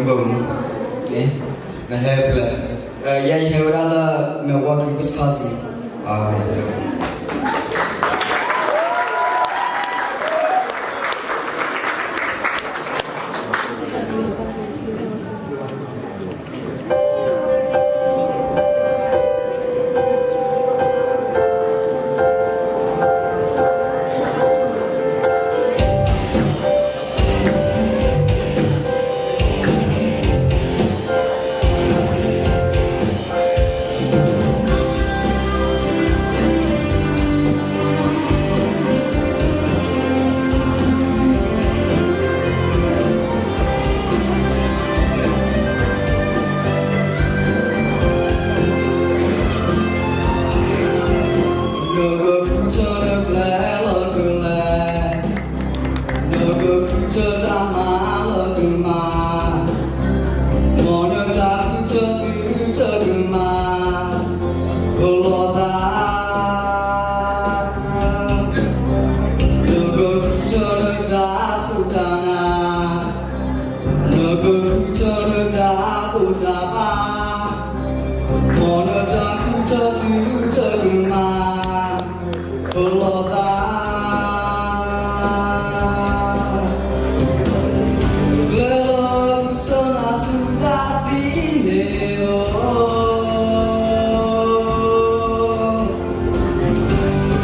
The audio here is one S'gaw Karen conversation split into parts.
နဟဲဖဲလဲၣ်. ယဲယဟဲဝဲဒၣ်လၢ Milwaukee, Wisconsin. Noko kuto le ble lo kule. Noko kuto tama lo kuma. Mono ta kuto kuto kuma. Pulota. Noko kuto le ta sutana. Noko kuto le ta kutaba. Mono ta kuto kuto kuma. Pulota. Glelo kusona suta tine o.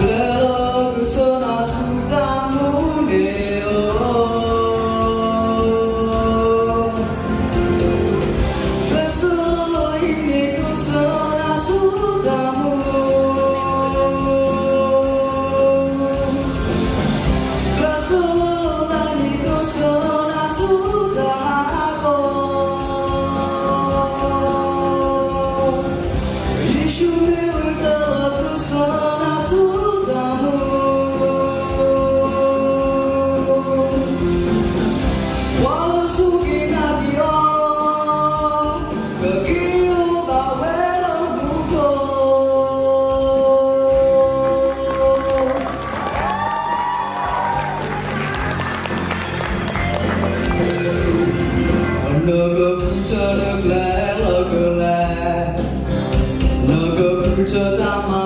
Glelo kusona suta mune o. Glelo ini kusona suta mu. Glelo ini kusona suta ko. Yishu meweka la kusona sutamu. Walo suki na kiro, kaki uba welo muko. Noko kuto le ble lo kule. Noko kuto tama